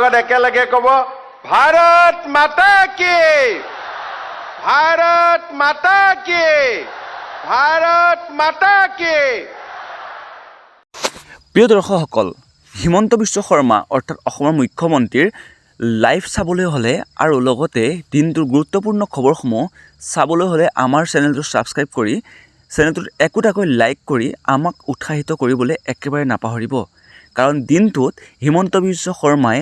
লগত একেলগে ক'ব, ভাৰত মাতা কি! ভাৰত মাতা কি! ভাৰত মাতা কি! প্ৰিয় দৰ্শকসকল, হিমন্ত বিশ্ব শৰ্মা অৰ্থাৎ অসমৰ মুখ্যমন্ত্ৰীৰ লাইভ চাবলৈ হ'লে আৰু লগতে দিনটোৰ গুৰুত্বপূৰ্ণ খবৰসমূহ চাবলৈ হ'লে আমাৰ চেনেলটো ছাবস্ক্ৰাইব কৰি, চেনেলটোত একোটাকৈ লাইক কৰি আমাক উৎসাহিত কৰিবলৈ একেবাৰে নাপাহৰিব। কাৰণ দিনটোত হিমন্ত বিশ্ব শৰ্মাই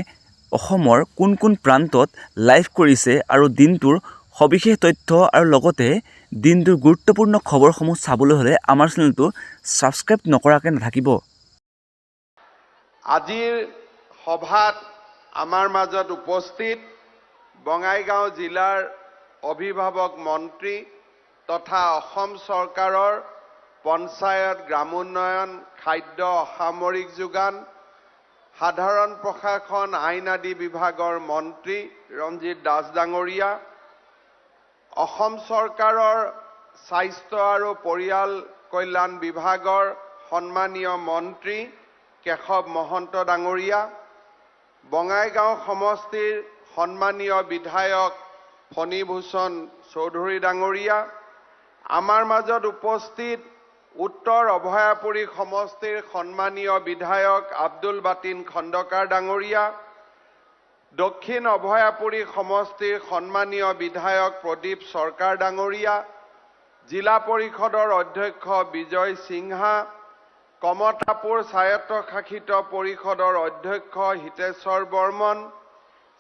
অসমৰ কোন কোন প্ৰান্তত লাইভ কৰিছে আৰু দিনটোৰ সবিশেষ তথ্য আৰু লগতে দিনটোৰ গুৰুত্বপূৰ্ণ খবৰসমূহ চাবলৈ হ'লে আমাৰ চেনেলটো ছাবস্ক্ৰাইব নকৰাকৈ নাথাকিব। আজিৰ সভাত আমাৰ মাজত উপস্থিত বঙাইগাঁও জিলাৰ অভিভাৱক মন্ত্ৰী তথা অসম চৰকাৰৰ পঞ্চায়ত, গ্ৰামোন্নয়ন, খাদ্য, অসামৰিক যোগান, সাধাৰণ প্ৰশাসন, আইন আদি বিভাগৰ মন্ত্ৰী ৰঞ্জিত দাস ডাঙৰীয়া, অসম চৰকাৰৰ স্বাস্থ্য আৰু পৰিয়াল কল্যাণ বিভাগৰ সন্মানীয় মন্ত্ৰী কেশৱ মহন্ত ডাঙৰীয়া, বঙাইগাঁও সমষ্টিৰ সন্মানীয় বিধায়ক ফণীভূষণ চৌধুৰী ডাঙৰীয়া, আমাৰ মাজত উপস্থিত উত্তৰ অভয়াপুৰী সমষ্টিৰ সন্মানীয় বিধায়ক আব্দুল বাতিন খন্দকাৰ ডাঙৰীয়া, দক্ষিণ অভয়াপুৰী সমষ্টিৰ সন্মানীয় বিধায়ক প্ৰদীপ চৰকাৰ ডাঙৰীয়া, জিলা পৰিষদৰ অধ্যক্ষ বিজয় সিংহা, কমতাপুৰ স্বায়ত্তশাসিত পৰিষদৰ অধ্যক্ষ হিতেশ্বৰ বৰ্মন,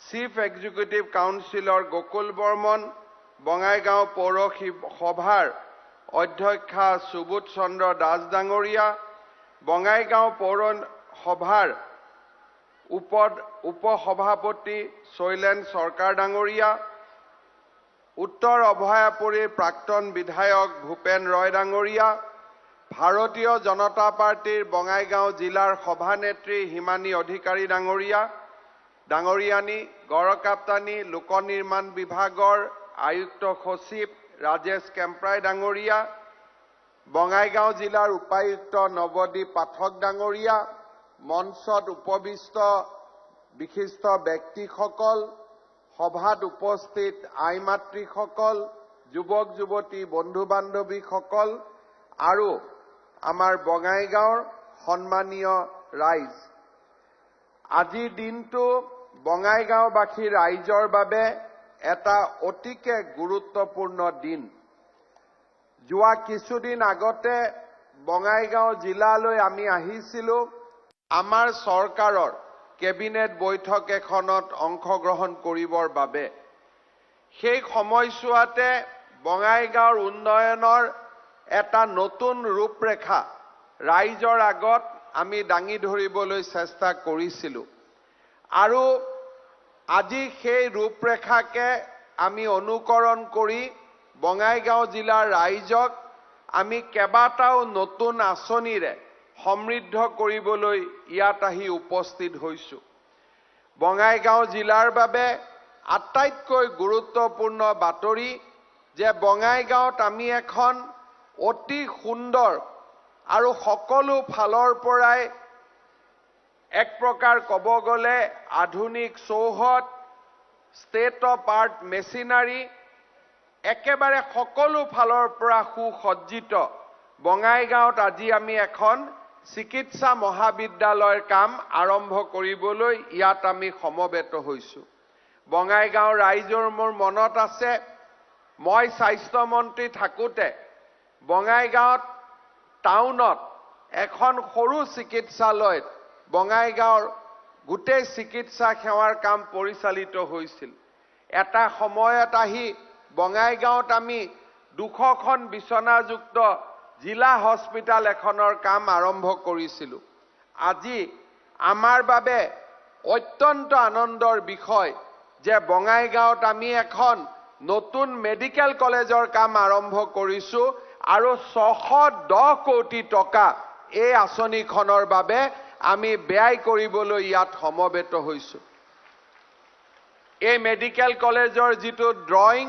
চিফ এক্সিকিউটিভ কাউন্সিলৰ গকুল বৰ্মন, বঙাইগাঁও পৌৰসভাৰ অধ্যক্ষা সুবোধ চন্দ্ৰ দাস ডাঙৰীয়া, বঙাইগাঁও পৌৰসভাৰ উপসভাপতি শৈলেন চৰকাৰ ডাঙৰীয়া, উত্তৰ অভয়াপুৰীৰ প্ৰাক্তন বিধায়ক ভূপেন ৰয় ডাঙৰীয়া, ভাৰতীয় জনতা পাৰ্টীৰ বঙাইগাঁও জিলাৰ সভানেত্ৰী হিমানী অধিকাৰী ডাঙৰীয়া, ডাঙৰীয়ানী, গড়কাপ্তানী লোক নিৰ্মাণ বিভাগৰ আয়ুক্ত সচিব ৰাজেশ কেম্প্ৰাই ডাঙৰীয়া, বঙাইগাঁও জিলাৰ উপায়ুক্ত নৱদ্বীপ পাঠক ডাঙৰীয়া, মঞ্চত উপবিষ্ট বিশিষ্ট ব্যক্তিসকল, সভাত উপস্থিত আই মাতৃসকল, যুৱক যুৱতী, বন্ধু বান্ধৱীসকল আৰু আমাৰ বঙাইগাঁৱৰ সন্মানীয় ৰাইজ, আজিৰ দিনটো বঙাইগাঁওবাসী ৰাইজৰ বাবে এটা অতিকে গুৰুত্বপূৰ্ণ দিন। যোৱা কিছুদিন আগতে বঙাইগাঁও জিলালৈ আমি আহিছিলোঁ আমাৰ চৰকাৰৰ কেবিনেট বৈঠক এখনত অংশগ্ৰহণ কৰিবৰ বাবে। সেই সময়ছোৱাতে বঙাইগাঁৱৰ উন্নয়নৰ এটা নতুন ৰূপৰেখা ৰাইজৰ আগত আমি দাঙি ধৰিবলৈ চেষ্টা কৰিছিলোঁ আৰু আজি সেই ৰূপৰেখাকে আমি অনুকৰণ কৰি বঙাইগাঁও জিলাৰ ৰাইজক আমি কেইবাটাও নতুন আঁচনিৰে সমৃদ্ধ কৰিবলৈ ইয়াত আহি উপস্থিত হৈছোঁ। বঙাইগাঁও জিলাৰ বাবে আটাইতকৈ গুৰুত্বপূৰ্ণ বাতৰি যে বঙাইগাঁৱত আমি এখন অতি সুন্দৰ আৰু সকলো ফালৰ পৰাই এক প্ৰকাৰ ক'ব গ'লে আধুনিক চৌহদ, ষ্টেট অফ আৰ্ট মেচিনাৰী, একেবাৰে সকলো ফালৰ পৰা সুসজ্জিত বঙাইগাঁৱত আজি আমি এখন চিকিৎসা মহাবিদ্যালয়ৰ কাম আৰম্ভ কৰিবলৈ ইয়াত আমি সমবেত হৈছোঁ। বঙাইগাঁৱৰ ৰাইজৰ মোৰ মনত আছে, মই স্বাস্থ্যমন্ত্ৰী থাকোঁতে বঙাইগাঁৱত টাউনত এখন সৰু চিকিৎসালয়ত বঙাইগাঁৱৰ গোটেই চিকিৎসা সেৱাৰ কাম পৰিচালিত হৈছিল। এটা সময়ত আহি বঙাইগাঁৱত আমি 200খন বিচনাযুক্ত জিলা হস্পিটেল এখনৰ কাম আৰম্ভ কৰিছিলোঁ। আজি আমাৰ বাবে অত্যন্ত আনন্দৰ বিষয় যে বঙাইগাঁৱত আমি এখন নতুন মেডিকেল কলেজৰ কাম আৰম্ভ কৰিছোঁ আৰু 610 কোটি টকা এই আঁচনিখনৰ বাবে আমি ব্যয় কৰিবলৈ ইয়াত সমবেত হৈছোঁ। এই মেডিকেল কলেজৰ যিটো ড্ৰয়িং,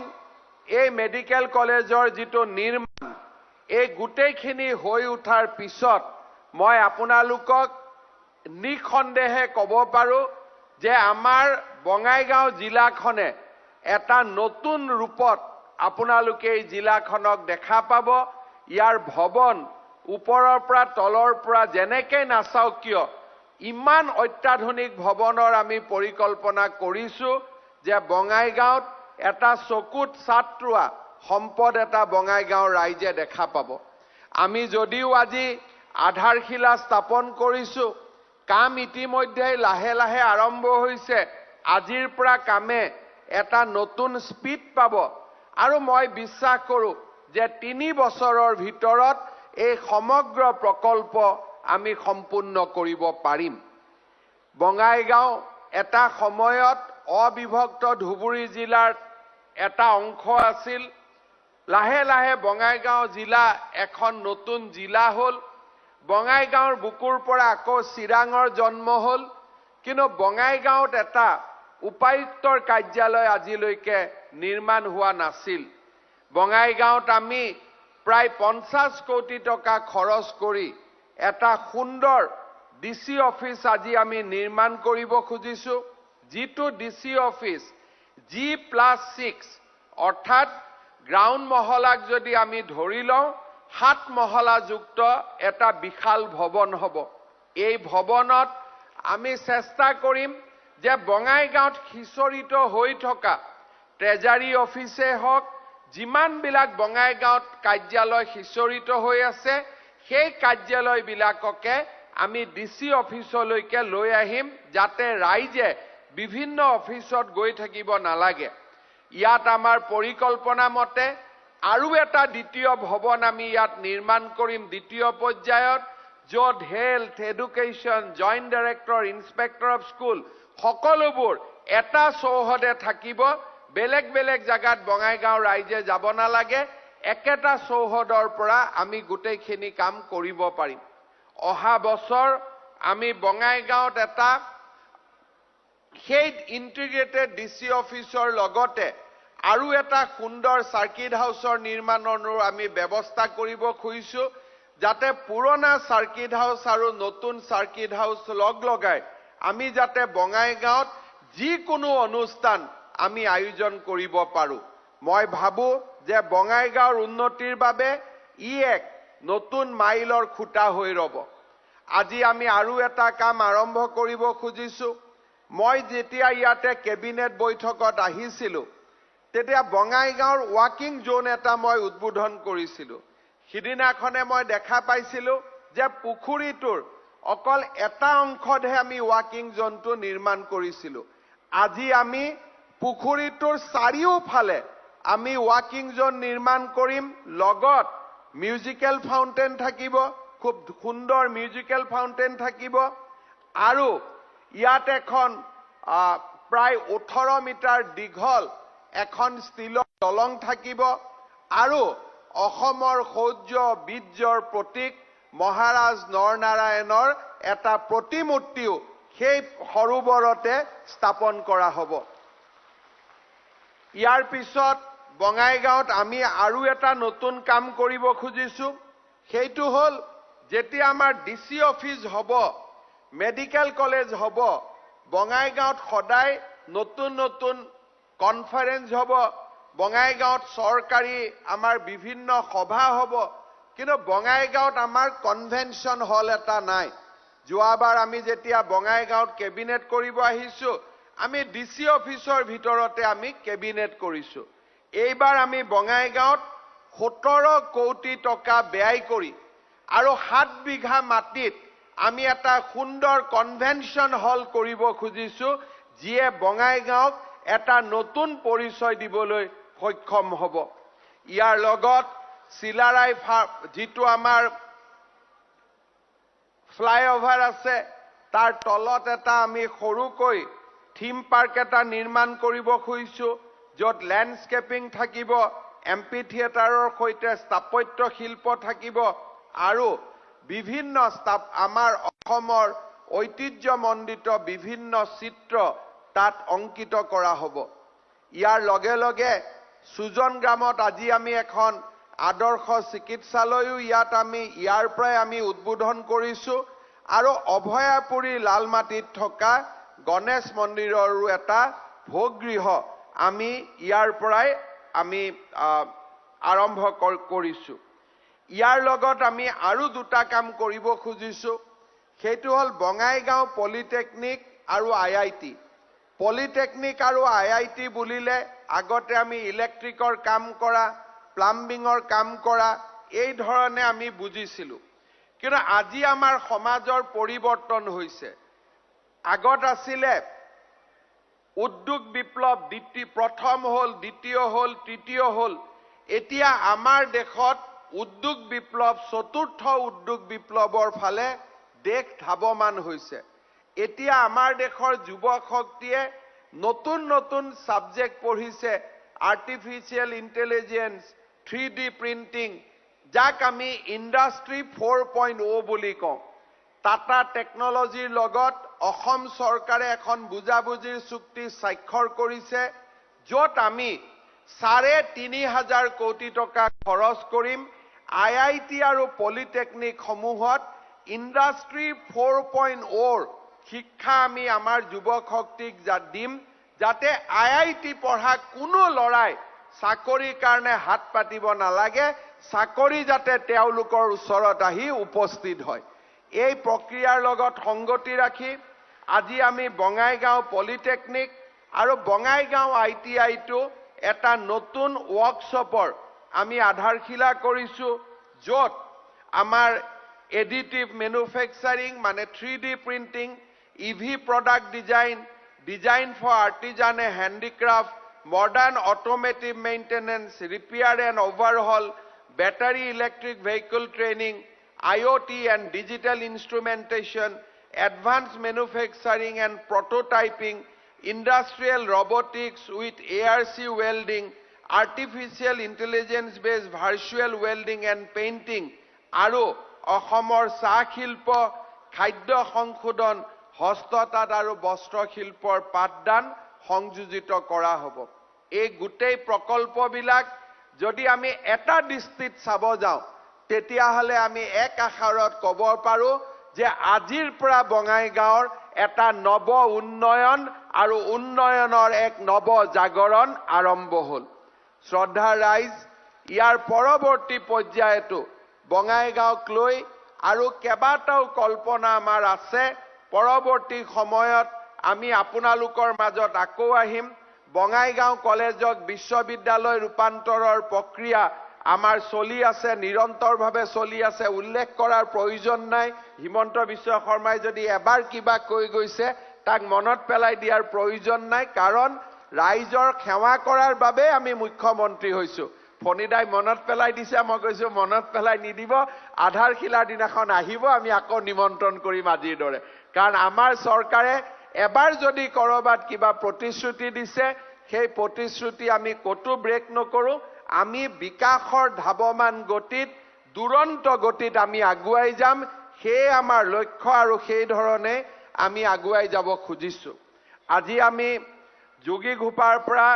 এই মেডিকেল কলেজৰ যিটো নিৰ্মাণ, এই গোটেইখিনি হৈ উঠাৰ পিছত মই আপোনালোকক নিঃসন্দেহে ক'ব পাৰোঁ যে আমাৰ বঙাইগাঁও জিলাখনে এটা নতুন ৰূপত আপোনালোকে এই জিলাখনক দেখা পাব। ইয়াৰ ভৱন ওপৰৰ পৰা তলৰ পৰা যেনেকৈ নাচাওক কিয়, ইমান অত্যাধুনিক ভৱনৰ আমি পৰিকল্পনা কৰিছোঁ যে বঙাইগাঁৱত এটা চকুত ছাট ৰোৱা সম্পদ এটা বঙাইগাঁৱৰ ৰাইজে দেখা পাব। আমি যদিও আজি আধাৰশিলা স্থাপন কৰিছোঁ, কাম ইতিমধ্যে লাহে লাহে আৰম্ভ হৈছে। আজিৰ পৰা কামে এটা নতুন স্পীড পাব আৰু মই বিশ্বাস কৰোঁ যে 3 বছৰৰ ভিতৰত এই সমগ্ৰ প্ৰকল্প আমি সম্পূৰ্ণ কৰিব পাৰিম। বঙাইগাঁও এটা সময়ত অবিভক্ত ধুবুৰী জিলাৰ এটা অংশ আছিল। লাহে লাহে বঙাইগাঁও জিলা এখন নতুন জিলা হ'ল। বঙাইগাঁৱৰ বুকুৰ পৰা আকৌ চিৰাঙৰ জন্ম হ'ল। কিন্তু বঙাইগাঁৱত এটা উপায়ুক্তৰ কাৰ্যালয় আজিলৈকে নিৰ্মাণ হোৱা নাছিল। বঙাইগাঁৱত আমি প্ৰায় 50 কোটি টকা খৰচ কৰি এটা সুন্দৰ ডি চি অফিচ আজি আমি নিৰ্মাণ কৰিব খুজিছোঁ, যিটো D C office G+6, অৰ্থাৎ গ্ৰাউণ্ড মহলাক যদি আমি ধৰি লওঁ, 7 মহলাযুক্ত এটা বিশাল ভৱন হ'ব। এই ভৱনত আমি চেষ্টা কৰিম যে বঙাইগাঁৱত সিঁচৰিত হৈ থকা ট্ৰেজাৰী অফিচেই হওক, যিমানবিলাক বঙাইগাঁৱত কাৰ্যালয় সিঁচৰিত হৈ আছে, সেই কাৰ্যালয়বিলাককে আমি ডি চি অফিচলৈকে লৈ আহিম, যাতে ৰাইজে বিভিন্ন অফিচত গৈ থাকিব নালাগে। ইয়াত আমাৰ পৰিকল্পনা মতে আৰু এটা দ্বিতীয় ভৱন আমি ইয়াত নিৰ্মাণ কৰিম দ্বিতীয় পৰ্যায়ত, য'ত health, education, joint director, inspector of school সকলোবোৰ এটা চৌহদে থাকিব। বেলেগ বেলেগ জেগাত বঙাইগাঁও ৰাইজে যাব নালাগে, একেটা চৌহদৰ পৰা আমি গোটেইখিনি কাম কৰিব পাৰিম। অহা বছৰ আমি বঙাইগাঁৱত এটা সেই ইণ্টিগ্ৰেটেড ডি চি অফিচৰ লগতে আৰু এটা সুন্দৰ চাৰ্কিট হাউচৰ নিৰ্মাণৰো আমি ব্যৱস্থা কৰিব খুজিছোঁ, যাতে পুৰণা চাৰ্কিট হাউচ আৰু নতুন চাৰ্কিট হাউচ লগ লগাই আমি যাতে বঙাইগাঁৱত যিকোনো অনুষ্ঠান আমি আয়োজন কৰিব পাৰোঁ। মই ভাবোঁ যে বঙাইগাঁৱৰ উন্নতিৰ বাবে ই এক নতুন মাইলৰ খুঁটা হৈ ৰ'ব। আজি আমি আৰু এটা কাম আৰম্ভ কৰিব খুজিছোঁ। মই যেতিয়া ইয়াতে কেবিনেট বৈঠকত আহিছিলোঁ, তেতিয়া বঙাইগাঁৱৰ ৱাকিং জ'ন এটা মই উদ্বোধন কৰিছিলোঁ। সিদিনাখনে মই দেখা পাইছিলোঁ যে পুখুৰীটোৰ অকল এটা অংশতহে আমি ৱাকিং জ'নটো নিৰ্মাণ কৰিছিলোঁ। আজি আমি পুখুৰীটোৰ চাৰিওফালে আমি ৱাকিং জ'ন নিৰ্মাণ কৰিম, লগত মিউজিকেল ফাউণ্টেইন থাকিব, খুব সুন্দৰ মিউজিকেল ফাউণ্টেইন থাকিব আৰু ইয়াত এখন প্ৰায় 18 মিটাৰ দীঘল এখন ষ্টীলৰ দলং থাকিব আৰু অসমৰ শৌৰ্য বীৰ্যৰ প্ৰতীক মহাৰাজ নৰনাৰায়ণৰ এটা প্ৰতিমূৰ্তিও সেই সৰোবৰতে স্থাপন কৰা হ'ব। ইয়াৰ পিছত বঙাইগাঁৱত আমি আৰু এটা নতুন কাম কৰিব খুজিছোঁ। সেইটো হ'ল যেতিয়া আমাৰ ডি চি অফিচ হ'ব, মেডিকেল কলেজ হ'ব, বঙাইগাঁৱত সদায় নতুন নতুন কনফাৰেন্স হ'ব, বঙাইগাঁৱত চৰকাৰী আমাৰ বিভিন্ন সভা হ'ব, কিন্তু বঙাইগাঁৱত আমাৰ কনভেনশ্যন হল এটা নাই। যোৱাবাৰ আমি যেতিয়া বঙাইগাঁৱত কেবিনেট কৰিব আহিছোঁ, আমি ডি চি অফিচৰ ভিতৰতে আমি কেবিনেট কৰিছোঁ। এইবাৰ আমি বঙাইগাঁৱত 17 কোটি টকা ব্যয় কৰি আৰু 7 বিঘা মাটিত আমি এটা সুন্দৰ কনভেনশ্যন হল কৰিব খুজিছোঁ, যিয়ে বঙাইগাঁৱক এটা নতুন পৰিচয় দিবলৈ সক্ষম হ'ব। ইয়াৰ লগত চিলাৰাই যিটো আমাৰ ফ্লাইঅভাৰ আছে, তাৰ তলত এটা আমি সৰুকৈ থিম পাৰ্ক এটা নিৰ্মাণ কৰিব খুজিছোঁ, য'ত লেণ্ডস্কেপিং থাকিব, এম্পি থিয়েটাৰৰ সৈতে স্থাপত্য শিল্প থাকিব আৰু বিভিন্ন আমাৰ অসমৰ ঐতিহ্যমণ্ডিত বিভিন্ন চিত্ৰ তাত অংকিত কৰা হ'ব। ইয়াৰ লগে লগে সুজন গ্ৰামত আজি আমি এখন আদৰ্শ চিকিৎসালয়ো ইয়াত আমি ইয়াৰ পৰাই আমি উদ্বোধন কৰিছোঁ আৰু অভয়াপুৰী লালমাটিত থকা গণেশ মন্দিৰৰো এটা ভোগগৃহ আমি ইয়াৰ পৰাই আমি আৰম্ভ কৰিছোঁ। ইয়াৰ লগত আমি আৰু দুটা কাম কৰিব খুজিছোঁ। সেইটো হ'ল বঙাইগাঁও পলিটেকনিক আৰু আই I T. Polytechnic আৰু আই I T বুলিলে আগতে আমি ইলেক্ট্ৰিকৰ কাম কৰা, প্লাম্বিঙৰ কাম কৰা, এই ধৰণে আমি বুজিছিলোঁ। কিন্তু আজি আমাৰ সমাজৰ পৰিৱৰ্তন হৈছে। আগত আছিলে উদ্যোগ বিপ্লৱ, দ্বিতীয় প্ৰথম হ'ল, দ্বিতীয় হ'ল, তৃতীয় হ'ল। এতিয়া আমাৰ দেশত উদ্যোগ বিপ্লৱ, চতুৰ্থ উদ্যোগ বিপ্লৱৰ ফালে দেশ ধাৱমান হৈছে। এতিয়া আমাৰ দেশৰ যুৱ শক্তিয়ে নতুন নতুন ছাবজেক্ট পঢ়িছে, আৰ্টিফিচিয়েল ইণ্টেলিজেঞ্চ, 3D printing, যাক আমি ইণ্ডাষ্ট্ৰী 4.0 বুলি কওঁ। টাটা টেকনলজিৰ লগত অসম চৰকাৰে এখন বুজাবুজিৰ চুক্তি স্বাক্ষৰ কৰিছে, য'ত আমি 3500 কোটি টকা খৰচ কৰিম আই I T আৰু পলিটেকনিকসমূহত ইণ্ডাষ্ট্ৰী 4.0ৰ শিক্ষা আমি আমাৰ যুৱক শক্তিক দিম, যাতে আই I T পঢ়া কোনো ল'ৰাই চাকৰিৰ কাৰণে হাত পাতিব নালাগে, চাকৰি যাতে তেওঁলোকৰ ওচৰত আহি উপস্থিত হয়। এই প্ৰক্ৰিয়াৰ লগত সংগতি ৰাখি আজি আমি বঙাইগাঁও পলিটেকনিক আৰু বঙাইগাঁও I T আইটো এটা নতুন ৱৰ্কশ্বপৰ আমি আধাৰশিলা কৰিছোঁ, য'ত আমাৰ এডিটিভ মেনুফেকচাৰিং মানে 3D printing, EV product design, design for artisan and handicraft, modern automotive maintenance, repair and overhaul, battery electric vehicle training, IoT and digital instrumentation, advanced manufacturing and prototyping, industrial robotics with ARC welding, artificial intelligence based virtual welding and painting আৰু অসমৰ চাহ শিল্প, খাদ্য সংশোধন, হস্ততাঁত আৰু বস্ত্ৰশিল্পৰ পাঠদান সংযোজিত কৰা হ'ব। এই গোটেই প্ৰকল্পবিলাক যদি আমি এটা দৃষ্টিত চাব যাওঁ, তেতিয়াহ'লে আমি এক আষাৰত ক'ব পাৰোঁ যে আজিৰ পৰা বঙাইগাঁৱৰ এটা নৱ উন্নয়ন আৰু উন্নয়নৰ এক নৱ জাগৰণ আৰম্ভ হ'ল। শ্ৰদ্ধাৰ ৰাইজ, ইয়াৰ পৰৱৰ্তী পৰ্যায়তো বঙাইগাঁৱক লৈ আৰু কেইবাটাও কল্পনা আমাৰ আছে। পৰৱৰ্তী সময়ত আমি আপোনালোকৰ মাজত আকৌ আহিম। বঙাইগাঁও কলেজক বিশ্ববিদ্যালয় ৰূপান্তৰৰ প্ৰক্ৰিয়া আমাৰ চলি আছে, নিৰন্তৰভাৱে চলি আছে। উল্লেখ কৰাৰ প্ৰয়োজন নাই। হিমন্ত বিশ্ব শৰ্মাই যদি এবাৰ কিবা কৈ গৈছে, তাক মনত পেলাই দিয়াৰ প্ৰয়োজন নাই, কাৰণ ৰাইজৰ সেৱা কৰাৰ বাবে আমি মুখ্যমন্ত্ৰী হৈছো। ফণীদাই মনত পেলাই দিছে, মই কৈছো মনত পেলাই নিদিব। আধাৰশিলাৰ দিনাখন আহিব, আমি আকৌ নিমন্ত্ৰণ কৰিম আজিৰ দৰে। কাৰণ আমাৰ চৰকাৰে এবাৰ যদি কৰবাত কিবা প্ৰতিশ্ৰুতি দিছে, সেই প্ৰতিশ্ৰুতি আমি ক'তো ব্ৰেক নকৰোঁ। আমি বিকাশৰ ধাৱমান গতিত, দুৰন্ত গতিত আমি আগুৱাই যাম। সেয়ে আমাৰ লক্ষ্য আৰু সেই ধৰণে আমি আগুৱাই যাব খুজিছোঁ। আজি আমি যোগীঘোপাৰ পৰা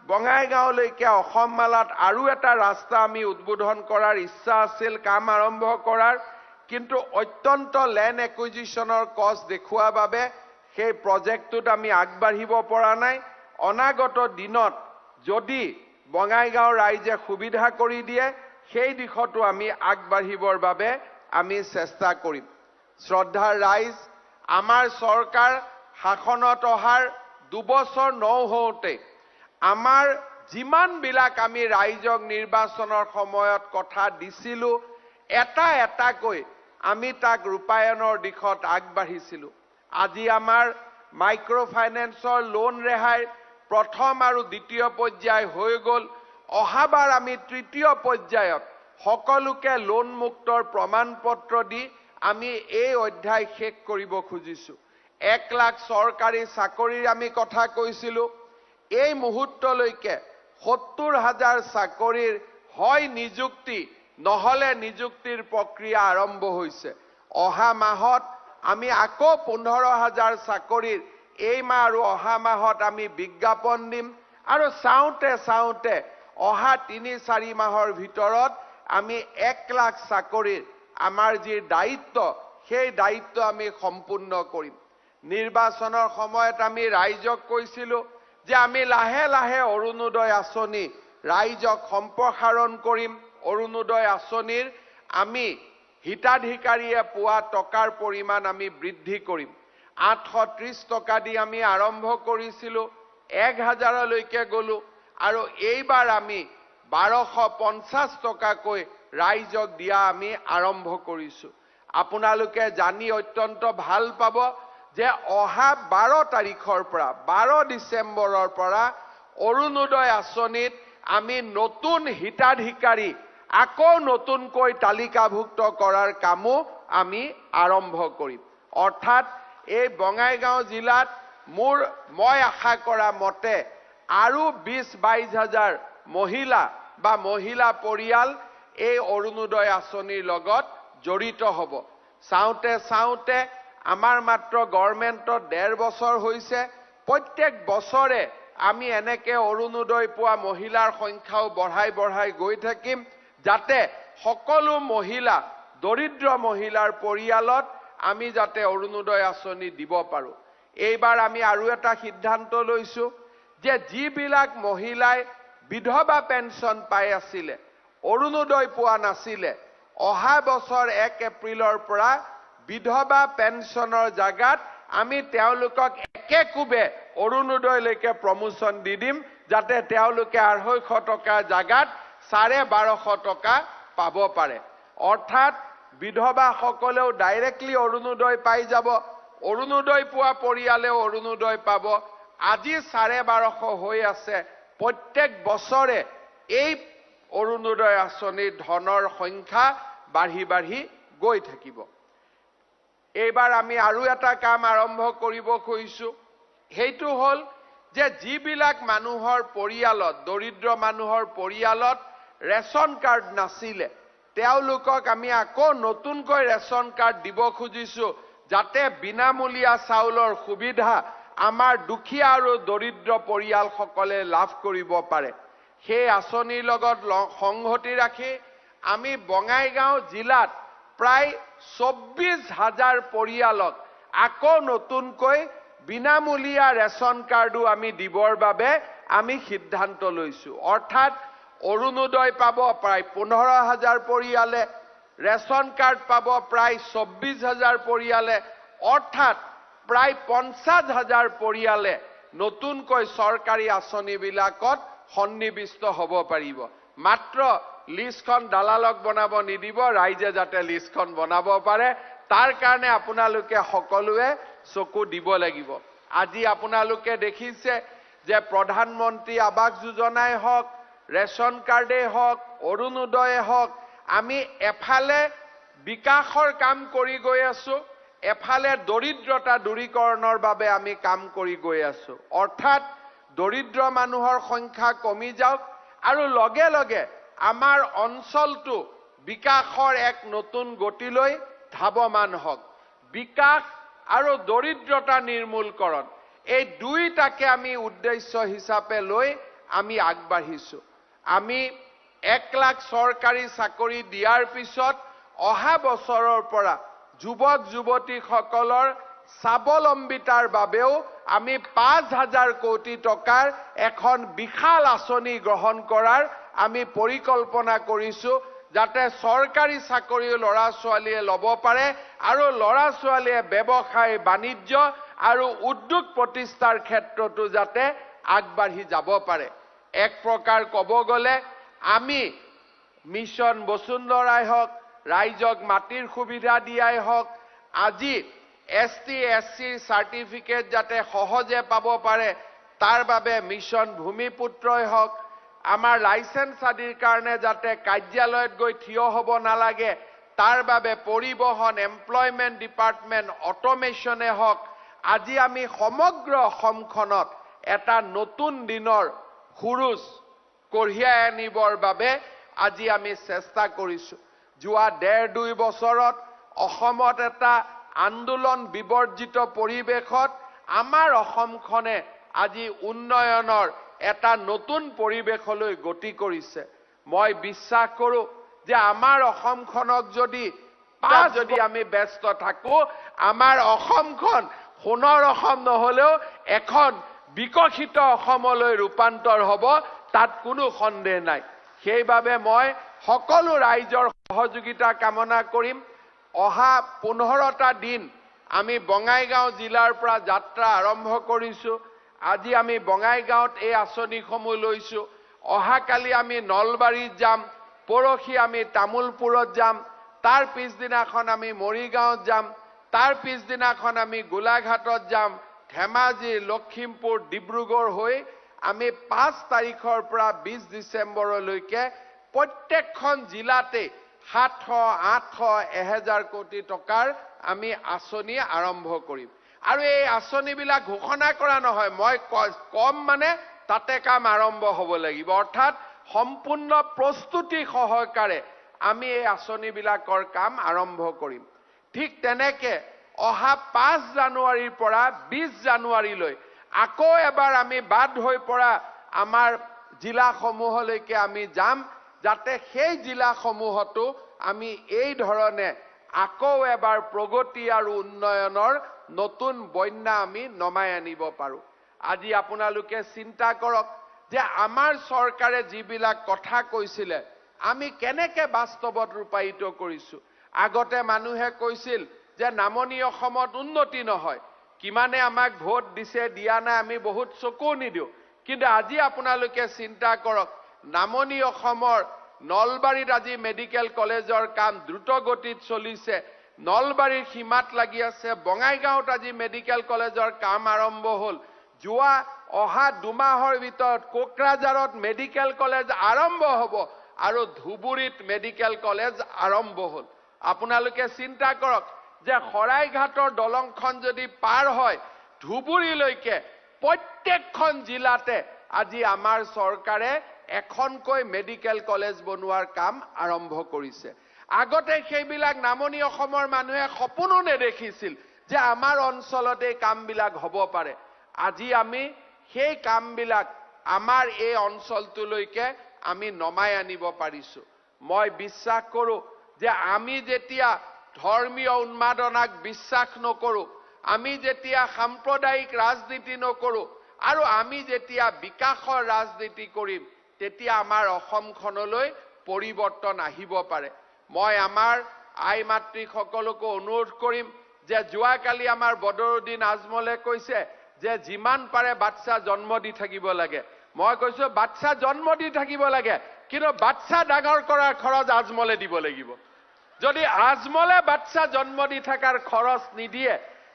বঙাইগাঁৱলৈকে অসম মালাত আৰু এটা ৰাস্তা আমি উদ্বোধন কৰাৰ ইচ্ছা আছিল, কাম আৰম্ভ কৰাৰ, কিন্তু অত্যন্ত লেণ্ড একুইজিশ্যনৰ কষ্ট দেখুওৱা বাবে সেই প্ৰজেক্টটোত আমি আগবাঢ়িব পৰা নাই। অনাগত দিনত যদি বঙাইগাঁৱৰ ৰাইজে সুবিধা কৰি দিয়ে, সেই দিশতো আমি আগবাঢ়িবৰ বাবে আমি চেষ্টা কৰিম। শ্ৰদ্ধাৰ ৰাইজ, আমাৰ চৰকাৰ শাসনত অহাৰ 2 বছৰ নৌহওঁতে আমাৰ যিমানবিলাক আমি ৰাইজক নিৰ্বাচনৰ সময়ত কথা দিছিলোঁ, এটা এটাকৈ আমি তাক ৰূপায়ণৰ দিশত আগবাঢ়িছিলোঁ। আজি আমাৰ মাইক্ৰ' ফাইনেন্সৰ লোন ৰেহাইৰ প্ৰথম আৰু দ্বিতীয় পৰ্যায় হৈ গ'ল। অহাবাৰ আমি তৃতীয় পৰ্যায়ত সকলোকে লোন মুক্তৰ প্ৰমাণ পত্ৰ দি আমি এই অধ্যায় শেষ কৰিব খুজিছোঁ। 1 লাখ চৰকাৰী চাকৰিৰ আমি কথা কৈছিলোঁ। এই মুহূৰ্তলৈকে 70 হাজাৰ চাকৰিৰ হয় নিযুক্তি, নহ'লে নিযুক্তিৰ প্ৰক্ৰিয়া আৰম্ভ হৈছে। অহা মাহত আমি আকৌ 15 হাজাৰ চাকৰিৰ এই মাহ আৰু অহা মাহত আমি বিজ্ঞাপন দিম আৰু চাওঁতে চাওঁতে অহা 3-4 মাহৰ ভিতৰত আমি 1 লাখ চাকৰিৰ আমাৰ যি দায়িত্ব, সেই দায়িত্ব আমি সম্পূৰ্ণ কৰিম। নিৰ্বাচনৰ সময়ত আমি ৰাইজক কৈছিলোঁ যে আমি লাহে লাহে অৰুণোদয় আঁচনি ৰাইজক সম্প্ৰসাৰণ কৰিম। অৰুণোদয় আঁচনিৰ আমি হিতাধিকাৰীয়ে পোৱা টকাৰ পৰিমাণ আমি বৃদ্ধি কৰিম। 830 টকা দি আমি আৰম্ভ কৰিছিলোঁ, 1000লৈকে গ'লোঁ আৰু এইবাৰ আমি 1250 টকাকৈ ৰাইজক দিয়া আমি আৰম্ভ কৰিছোঁ। আপোনালোকে জানি অত্যন্ত ভাল পাব যে অহা 12 তাৰিখৰ পৰা, 12 ডিচেম্বৰৰ পৰা অৰুণোদয় আঁচনিত আমি নতুন হিতাধিকাৰী আকৌ নতুনকৈ তালিকাভুক্ত কৰাৰ কামো আমি আৰম্ভ কৰিম। অৰ্থাৎ এই বঙাইগাঁও জিলাত মই আশা কৰা মতে আৰু 20-22 হাজাৰ মহিলা বা মহিলা পৰিয়াল এই অৰুণোদয় আঁচনিৰ লগত জড়িত হ'ব। চাওঁতে চাওঁতে আমাৰ মাত্ৰ গভৰ্ণমেণ্টত 1.5 বছৰ হৈছে। প্ৰত্যেক বছৰে আমি এনেকে অৰুণোদয় পোৱা মহিলাৰ সংখ্যাও বঢ়াই বঢ়াই গৈ থাকিম, যাতে সকলো মহিলা, দৰিদ্ৰ মহিলাৰ পৰিয়ালত আমি যাতে অৰুণোদয় আঁচনি দিব পাৰোঁ। এইবাৰ আমি আৰু এটা সিদ্ধান্ত লৈছোঁ যে যিবিলাক মহিলাই বিধৱা পেঞ্চন পাই আছিলে, অৰুণোদয় পোৱা নাছিলে, অহা বছৰ 1 এপ্ৰিলৰ পৰা বিধৱা পেঞ্চনৰ জাগাত আমি তেওঁলোকক একে কোবে অৰুণোদয়লৈকে প্ৰমোচন দি দিম, যাতে তেওঁলোকে 250 টকাৰ জাগাত 1250 টকা পাব পাৰে। অৰ্থাৎ বিধৱাসকলেও ডাইৰেক্টলি অৰুণোদয় পাই যাব, অৰুণোদয় পোৱা পৰিয়ালেও অৰুণোদয় পাব। আজি 1250 হৈ আছে, প্ৰত্যেক বছৰে এই অৰুণোদয় আঁচনিৰ ধনৰ সংখ্যা বাঢ়ি বাঢ়ি গৈ থাকিব। এইবাৰ আমি আৰু এটা কাম আৰম্ভ কৰিব খুজিছোঁ, সেইটো হ'ল যে যিবিলাক মানুহৰ পৰিয়ালত, দৰিদ্ৰ মানুহৰ পৰিয়ালত ৰেচন কাৰ্ড নাছিলে, তেওঁলোকক আমি আকৌ নতুনকৈ ৰেচন কাৰ্ড দিব খুজিছোঁ, যাতে বিনামূলীয়া চাউলৰ সুবিধা আমাৰ দুখীয়া আৰু দৰিদ্ৰ পৰিয়ালসকলে লাভ কৰিব পাৰে। সেই আঁচনিৰ লগত সংগতি ৰাখি আমি বঙাইগাঁও জিলাত প্ৰায় 24 হাজাৰ পৰিয়ালক আকৌ নতুনকৈ বিনামূলীয়া ৰেচন কাৰ্ডো আমি দিবৰ বাবে আমি সিদ্ধান্ত লৈছোঁ। অৰ্থাৎ অৰুণোদয় পাব প্ৰায় 15 হাজাৰ পৰিয়ালে, ৰেচন কাৰ্ড পাব প্ৰায় 24 হাজাৰ পৰিয়ালে, অৰ্থাৎ প্ৰায় 50 হাজাৰ পৰিয়ালে নতুনকৈ চৰকাৰী আঁচনিবিলাকত সন্নিৱিষ্ট হ'ব পাৰিব। মাত্ৰ লিষ্টখন দালালক বনাব নিদিব, ৰাইজে যাতে লিষ্টখন বনাব পাৰে তাৰ কাৰণে আপোনালোকে সকলোৱে চকু দিব লাগিব। আজি আপোনালোকে দেখিছে যে প্ৰধানমন্ত্ৰী আৱাস যোজনাই হওক, ৰেচন কাৰ্ডেই হওক, অৰুণোদয়ে হওক, আমি এফালে বিকাশৰ কাম কৰি গৈ আছো, এফালে দৰিদ্ৰতা দূৰীকৰণৰ বাবে আমি কাম কৰি গৈ আছো। অৰ্থাৎ দৰিদ্ৰ মানুহৰ সংখ্যা কমি যাওক আৰু লগে লগে আমাৰ অঞ্চলটো বিকাশৰ এক নতুন গতিলৈ ধাৱমান হওক। বিকাশ আৰু দৰিদ্ৰতা নিৰ্মূলকৰণ এই দুইটাকে আমি উদ্দেশ্য হিচাপে লৈ আমি আগবাঢ়িছো। আমি 1 লাখ চৰকাৰী চাকৰি দিয়াৰ পিছত অহা বছৰৰ পৰা যুৱক যুৱতীসকলৰ স্বাৱলম্বিতাৰ বাবেও আমি 5000 কোটি টকাৰ এখন বিশাল আঁচনি গ্ৰহণ কৰাৰ আমি পৰিকল্পনা কৰিছো, যাতে চৰকাৰী চাকৰিও ল'ৰা ছোৱালীয়ে ল'ব পাৰে আৰু ল'ৰা ছোৱালীয়ে ব্যৱসায়, বাণিজ্য আৰু উদ্যোগ প্ৰতিষ্ঠাৰ ক্ষেত্ৰতো যাতে আগবাঢ়ি যাব পাৰে। এক প্ৰকাৰ ক'ব গ'লে আমি মিছন বসুন্ধৰাই হওক, ৰাইজক মাটিৰ সুবিধা দিয়াই হওক, আজি এছ টি এছ চিৰ চাৰ্টিফিকেট যাতে সহজে পাব পাৰে তাৰ বাবে মিছন ভূমিপুত্ৰই হওক, আমাৰ লাইচেন্স আদিৰ কাৰণে যাতে কাৰ্যালয়ত গৈ থিয় হ'ব নালাগে তাৰ বাবে পৰিবহণ, এমপ্লয়মেণ্ট ডিপাৰ্টমেণ্ট, অট'মেশ্যনে হওক, আজি আমি সমগ্ৰ অসমখনত এটা নতুন দিনৰ সুৰুজ কঢ়িয়াই আনিবৰ বাবে আজি আমি চেষ্টা কৰিছোঁ। যোৱা 1.5-2 বছৰত অসমত এটা আন্দোলন বিবৰ্জিত পৰিৱেশত আমাৰ অসমখনে আজি উন্নয়নৰ এটা নতুন পৰিৱেশলৈ গতি কৰিছে। মই বিশ্বাস কৰোঁ যে আমাৰ অসমখনক যদি আমি ব্যস্ত থাকোঁ, আমাৰ অসমখন সোণৰ অসম নহ'লেও এখন বিকশিত অসমলৈ ৰূপান্তৰ হ'ব, তাত কোনো সন্দেহ নাই। সেইবাবে মই সকলো ৰাইজৰ সহযোগিতা কামনা কৰিম। অহা 15টা দিন আমি বঙাইগাঁও জিলাৰ পৰা যাত্ৰা আৰম্ভ কৰিছোঁ। আজি আমি বঙাইগাঁৱত এই আঁচনিসমূহ লৈছোঁ। অহাকালি আমি নলবাৰীত যাম, পৰহি আমি তামোলপুৰত যাম, তাৰ পিছদিনাখন আমি মৰিগাঁৱত যাম, তাৰ পিছদিনাখন আমি গোলাঘাটত যাম, ধেমাজি, লখিমপুৰ, ডিব্ৰুগড় হৈ আমি 5 তাৰিখৰ পৰা 20 ডিচেম্বৰলৈকে প্ৰত্যেকখন জিলাতে 700, 800, 1000 কোটি টকাৰ আমি আঁচনি আৰম্ভ কৰিম। আৰু এই আঁচনিবিলাক ঘোষণা কৰা নহয়, মই কম মানে তাতে কাম আৰম্ভ হ'ব লাগিব। অৰ্থাৎ সম্পূৰ্ণ প্ৰস্তুতি সহকাৰে আমি এই আঁচনিবিলাকৰ কাম আৰম্ভ কৰিম। ঠিক তেনেকে অহা 5 জানুৱাৰীৰ পৰা 20 জানুৱাৰীলৈ আকৌ এবাৰ আমি বাদ হৈ পৰা আমাৰ জিলাসমূহলৈকে আমি যাম, যাতে সেই জিলাসমূহতো আমি এই ধৰণে আকৌ এবাৰ প্ৰগতি আৰু উন্নয়নৰ নতুন বন্যা আমি নমাই আনিব পাৰোঁ। আজি আপোনালোকে চিন্তা কৰক যে আমাৰ চৰকাৰে যিবিলাক কথা কৈছিলে আমি কেনেকে বাস্তৱত ৰূপায়িত কৰিছোঁ। আগতে মানুহে কৈছিল যে নামনি অসমত উন্নতি নহয়, কিমানে আমাক ভোট দিছে দিয়া নাই আমি বহুত চকু নিদিওঁ। কিন্তু আজি আপোনালোকে চিন্তা কৰক, নামনি অসমৰ নলবাৰীত আজি মেডিকেল কলেজৰ কাম দ্ৰুত গতিত চলিছে, নলবাৰীৰ সীমাত লাগি আছে। বঙাইগাঁৱত আজি মেডিকেল কলেজৰ কাম আৰম্ভ হ'ল। যোৱা অহা 2 মাহৰ ভিতৰত কোকৰাঝাৰত মেডিকেল কলেজ আৰম্ভ হ'ব আৰু ধুবুৰীত মেডিকেল কলেজ আৰম্ভ হ'ল। আপোনালোকে চিন্তা কৰক যে শৰাইঘাটৰ দলংখন যদি পাৰ হয় ধুবুৰীলৈকে প্ৰত্যেকখন জিলাতে আজি আমাৰ চৰকাৰে এখনকৈ মেডিকেল কলেজ বনোৱাৰ কাম আৰম্ভ কৰিছে। আগতে সেইবিলাক নামনি অসমৰ মানুহে সপোনো নেদেখিছিল যে আমাৰ অঞ্চলত এই কামবিলাক হ'ব পাৰে। আজি আমি সেই কামবিলাক আমাৰ এই অঞ্চলটোলৈকে আমি নমাই আনিব পাৰিছোঁ। মই বিশ্বাস কৰোঁ যে আমি যেতিয়া ধৰ্মীয় উন্মাদনাক বিশ্বাস নকৰোঁ, আমি যেতিয়া সাম্প্ৰদায়িক ৰাজনীতি নকৰোঁ আৰু আমি যেতিয়া বিকাশৰ ৰাজনীতি কৰিম, তেতিয়া আমাৰ অসমখনলৈ পৰিৱৰ্তন আহিব পাৰে। মই আমাৰ আই মাতৃসকলকো অনুৰোধ কৰিম যে যোৱাকালি আমাৰ বদৰুদ্দিন আজমলে কৈছে যে যিমান পাৰে বাচ্চা জন্ম দি থাকিব লাগে। মই কৈছোঁ বাচ্চা জন্ম দি থাকিব লাগে, কিন্তু বাচ্চা ডাঙৰ কৰাৰ খৰচ আজমলে দিব লাগিব। যদি আজমলে বাচ্চা জন্ম দি থকাৰ খৰচ নিদিয়ে,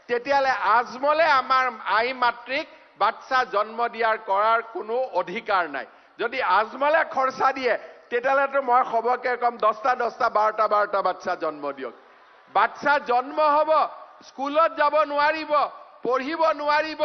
তেতিয়াহ'লে আজমলে আমাৰ আই মাতৃক বাচ্চা জন্ম দিয়াৰ কৰাৰ কোনো অধিকাৰ নাই। যদি আজমলে খৰচা দিয়ে, তেতিয়াহ'লেতো মই সবকে ক'ম 10টা 10টা 12টা 12টা বাচ্চা জন্ম দিয়ক। বাচ্চা জন্ম হ'ব, স্কুলত যাব নোৱাৰিব, পঢ়িব নোৱাৰিব,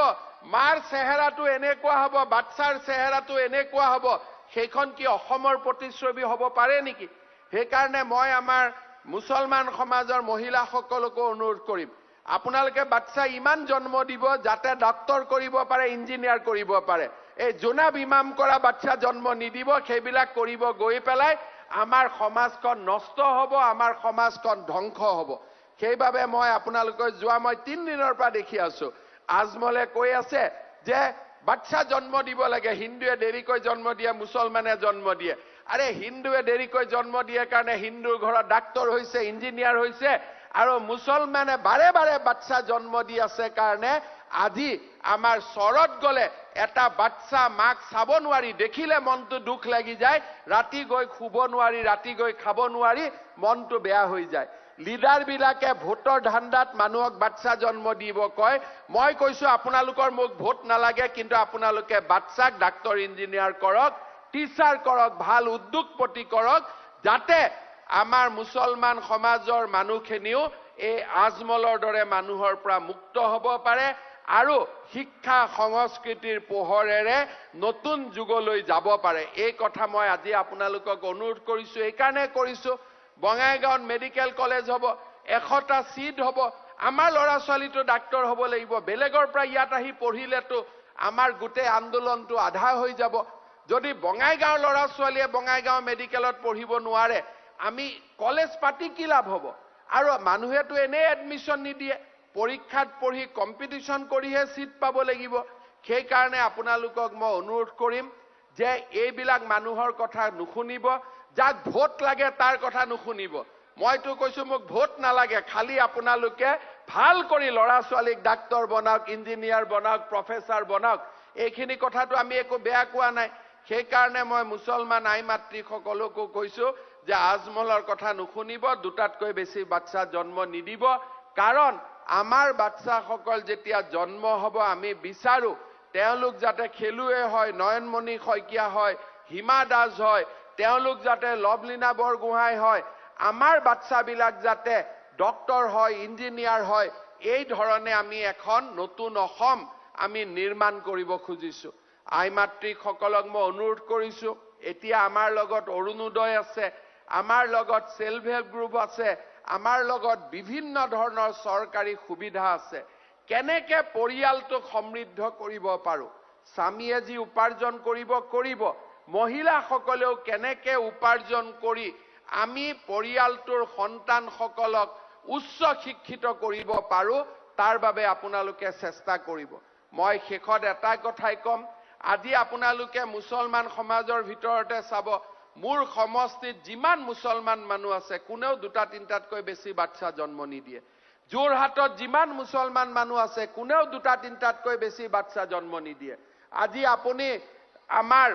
মাৰ চেহেৰাটো এনেকুৱা হ'ব, বাচ্চাৰ চেহেৰাটো এনেকুৱা হ'ব, সেইখন কি অসমৰ প্ৰতিচ্ছবি হ'ব পাৰে নেকি? সেইকাৰণে মই আমাৰ মুছলমান সমাজৰ মহিলাসকলকো অনুৰোধ কৰিম, আপোনালোকে বাচ্চা ইমান জন্ম দিব যাতে ডাক্তৰ কৰিব পাৰে, ইঞ্জিনিয়াৰ কৰিব পাৰে। এই জোনাব ইমাম কৰা বাচ্চা জন্ম নিদিব। সেইবিলাক কৰিব গৈ পেলাই আমাৰ সমাজখন নষ্ট হ'ব, আমাৰ সমাজখন ধ্বংস হ'ব। সেইবাবে মই আপোনালোকৰ যোৱা মই 3 দিনৰ পৰা দেখি আছো, আজমলে কৈ আছে যে বাচ্চা জন্ম দিব লাগে, হিন্দুৱে দেৰিকৈ জন্ম দিয়ে, মুছলমানে জন্ম দিয়ে। আৰে হিন্দুৱে দেৰিকৈ জন্ম দিয়ে কাৰণে হিন্দুৰ ঘৰত ডাক্তৰ হৈছে, ইঞ্জিনিয়াৰ হৈছে, আৰু মুছলমানে বাৰে বাৰে বাচ্চা জন্ম দি আছে কাৰণে আজি আমাৰ চৰত গ'লে এটা বাচ্চা মাক চাব নোৱাৰি, দেখিলে মনটো দুখ লাগি যায়, ৰাতি গৈ শুব নোৱাৰি, ৰাতি গৈ খাব নোৱাৰি, মনটো বেয়া হৈ যায়। লিডাৰবিলাকে ভোটৰ ধান্দাত মানুহক বাচ্চা জন্ম দিব কয়। মই কৈছো আপোনালোকৰ মোক ভোট নালাগে, কিন্তু আপোনালোকে বাচ্চাক ডাক্তৰ ইঞ্জিনিয়াৰ কৰক, টিচাৰ কৰক, ভাল উদ্যোগপতি কৰক, যাতে আমাৰ মুছলমান সমাজৰ মানুহখিনিও এই আজমলৰ দৰে মানুহৰ পৰা মুক্ত হ'ব পাৰে আৰু শিক্ষা সংস্কৃতিৰ পোহৰেৰে নতুন যুগলৈ যাব পাৰে। এই কথা মই আজি আপোনালোকক অনুৰোধ কৰিছো, এইকাৰণে কৰিছো। বঙাইগাঁৱত মেডিকেল কলেজ হ'ব, 100টা চিট হ'ব, আমাৰ ল'ৰা ছোৱালীটো ডাক্তৰ হ'ব লাগিব। বেলেগৰ পৰা ইয়াত আহি পঢ়িলেতো আমাৰ গোটেই আন্দোলনটো আধা হৈ যাব। যদি বঙাইগাঁৱৰ ল'ৰা ছোৱালীয়ে বঙাইগাঁও মেডিকেলত পঢ়িব নোৱাৰে, আমি কলেজ পাতি কি লাভ হ'ব? আৰু মানুহেতো এনেই এডমিশ্যন নিদিয়ে। পৰীক্ষাত পঢ়ি কম্পিটিশ্যন কৰিহে ছিট পাব লাগিব। সেইকাৰণে আপোনালোকক মই অনুৰোধ কৰিম যে এইবিলাক মানুহৰ কথা নুশুনিব। যাক ভোট লাগে তাৰ কথা নুশুনিব। মইতো কৈছো, মোক ভোট নালাগে, খালি আপোনালোকে ভাল কৰি ল'ৰা ছোৱালীক ডাক্তৰ বনাওক, ইঞ্জিনিয়াৰ বনাওক, প্ৰফেচাৰ বনাওক। এইখিনি কথাটো আমি একো বেয়া কোৱা নাই। সেইকাৰণে মই মুছলমান আই মাতৃসকলকো কৈছো যে আজমলৰ কথা নুশুনিব, দুটাতকৈ বেছি বাচ্চা জন্ম নিদিব। কাৰণ আমাৰ বাচ্চাসকল যেতিয়া জন্ম হ'ব, আমি বিচাৰো তেওঁলোক যাতে খেলুৱৈ হয়, নয়নমণি শইকীয়া হয়, হিমা দাস হয়, তেওঁলোক যাতে লভলীনা বৰগোহাঁই হয়, আমাৰ বাচ্চাবিলাক যাতে ডক্তৰ হয়, ইঞ্জিনিয়াৰ হয়। এই ধৰণে আমি এখন নতুন অসম আমি নিৰ্মাণ কৰিব খুজিছো। আই মাতৃসকলক মই অনুৰোধ কৰিছো, এতিয়া আমাৰ লগত অৰুণোদয় আছে, আমাৰ লগত চেল্ফ হেল্প গ্ৰুপ আছে, আমাৰ লগত বিভিন্ন ধৰণৰ চৰকাৰী সুবিধা আছে। কেনেকে পৰিয়ালটোক সমৃদ্ধ কৰিব পাৰো, স্বামীয়ে যি উপাৰ্জন কৰিব কৰিব, মহিলাসকলেও কেনেকে উপাৰ্জন কৰি আমি পৰিয়ালটোৰ সন্তানসকলক উচ্চ শিক্ষিত কৰিব পাৰো, তাৰ বাবে আপোনালোকে চেষ্টা কৰিব। মই শেষত এটা কথাই ক'ম, আজি আপোনালোকে মুছলমান সমাজৰ ভিতৰতে চাব, মোৰ সমষ্টিত যিমান মুছলমান মানুহ আছে, কোনেও দুটা তিনিটাতকৈ বেছি বাচ্চা জন্ম নিদিয়ে। যোৰহাটত যিমান মুছলমান মানুহ আছে, কোনেও দুটা তিনিটাতকৈ বেছি বাচ্চা জন্ম নিদিয়ে। আজি আপুনি আমাৰ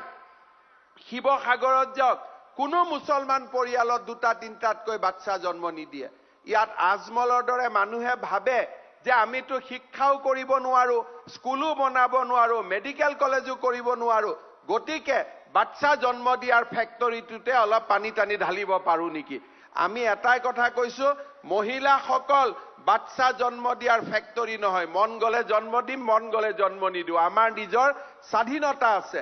শিৱসাগৰত যাওক, কোনো মুছলমান পৰিয়ালত দুটা তিনিটাতকৈ বাচ্চা জন্ম নিদিয়ে। ইয়াত আজমলৰ দৰে মানুহে ভাবে যে আমিতো শিক্ষাও কৰিব নোৱাৰো, স্কুলো বনাব নোৱাৰো, মেডিকেল কলেজো কৰিব নোৱাৰো, গতিকে বাচ্চা জন্ম দিয়াৰ ফেক্টৰীটোতে অলপ পানী টানি ঢালিব পাৰো নেকি। আমি এটাই কথা কৈছো, মহিলাসকল বাচ্চা জন্ম দিয়াৰ ফেক্টৰী নহয়। মন গলে জন্ম দিম, মন গলে জন্ম নিদিওঁ, আমাৰ নিজৰ স্বাধীনতা আছে।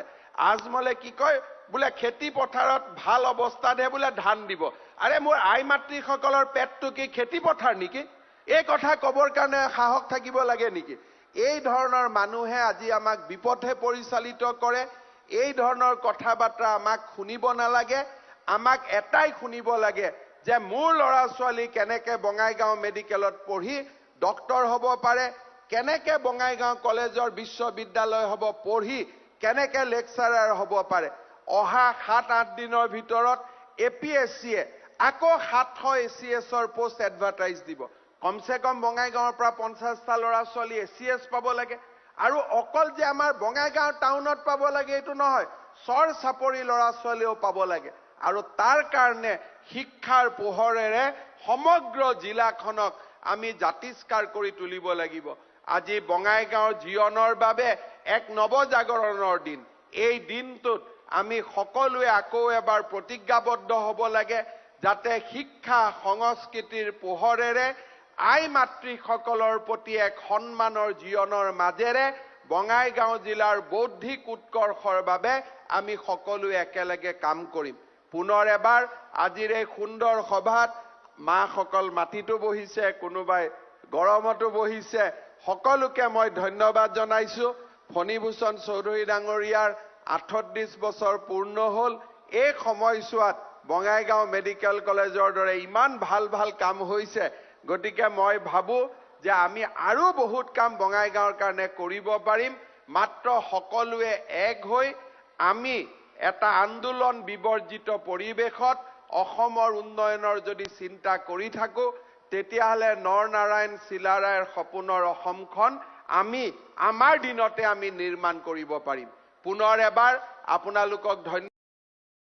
আজমলে কি কয়, বোলে খেতি পথাৰত ভাল অৱস্থাতহে বোলে ধান দিব। আৰে মোৰ আই মাতৃসকলৰ পেটটো কি খেতি পথাৰ নেকি? এই কথা কবৰ কাৰণে সাহস থাকিব লাগে নেকি? এই ধৰণৰ মানুহে আজি আমাক বিপথে পৰিচালিত কৰে। এই ধৰণৰ কথা বাৰ্তা আমাক শুনিব নালাগে। আমাক এটাই শুনিব লাগে যে মোৰ ল'ৰা ছোৱালী কেনেকে বঙাইগাঁও মেডিকেলত পঢ়ি ডক্তৰ হ'ব পাৰে, কেনেকে বঙাইগাঁও কলেজৰ বিশ্ববিদ্যালয় হ'ব পঢ়ি কেনেকে লেকচাৰাৰ হ'ব পাৰে। অহা 7-8 দিনৰ ভিতৰত এ পি এছ চিয়ে আকৌ 700 এ চি এছৰ পোষ্ট এডভাৰটাইজ দিব। কমচে কম বঙাইগাঁৱৰ পৰা 50টা ল'ৰা ছোৱালী এ চি এছ পাব লাগে। আৰু অকল যে আমাৰ বঙাইগাঁও টাউনত পাব লাগে এইটো নহয়, চৰ চাপৰি ল'ৰা ছোৱালীয়েও পাব লাগে। আৰু তাৰ কাৰণে শিক্ষাৰ পোহৰেৰে সমগ্ৰ জিলাখনক আমি জাতিষ্কাৰ কৰি তুলিব লাগিব। আজি বঙাইগাঁৱৰ জীৱনৰ বাবে এক নৱজাগৰণৰ দিন। এই দিনটোত আমি সকলোৱে আকৌ এবাৰ প্ৰতিজ্ঞাবদ্ধ হ'ব লাগে, যাতে শিক্ষা সংস্কৃতিৰ পোহৰেৰে আই মাতৃসকলৰ প্ৰতি এক সন্মানৰ জীৱনৰ মাজেৰে বঙাইগাঁও জিলাৰ বৌদ্ধিক উৎকৰ্ষৰ বাবে আমি সকলোৱে একেলগে কাম কৰিম। পুনৰ এবাৰ আজিৰ এই সুন্দৰ সভাত মাসকল মাটিতো বহিছে, কোনোবাই গৰমতো বহিছে, সকলোকে মই ধন্যবাদ জনাইছো। ফণীভূষণ চৌধুৰী ডাঙৰীয়াৰ 38 বছৰ পূৰ্ণ হ'ল। এই সময়ছোৱাত বঙাইগাঁও মেডিকেল কলেজৰ দৰে ইমান ভাল ভাল কাম হৈছে, গতিকে মই ভাবো যে আমি আৰু বহুত কাম বঙাইগাঁৱৰ কাৰণে কৰিব পাৰিম। মাত্ৰ সকলোৱে এক হৈ আমি এটা আন্দোলন বিবৰ্জিত পৰিৱেশত অসমৰ উন্নয়নৰ যদি চিন্তা কৰি থাকো, তেতিয়াহ'লে নৰনাৰায়ণ চিলাৰায়ৰ সপোনৰ অসমখন আমি আমাৰ দিনতে আমি নিৰ্মাণ কৰিব পাৰিম। পুনৰ এবাৰ আপোনালোকক ধন্যবাদ।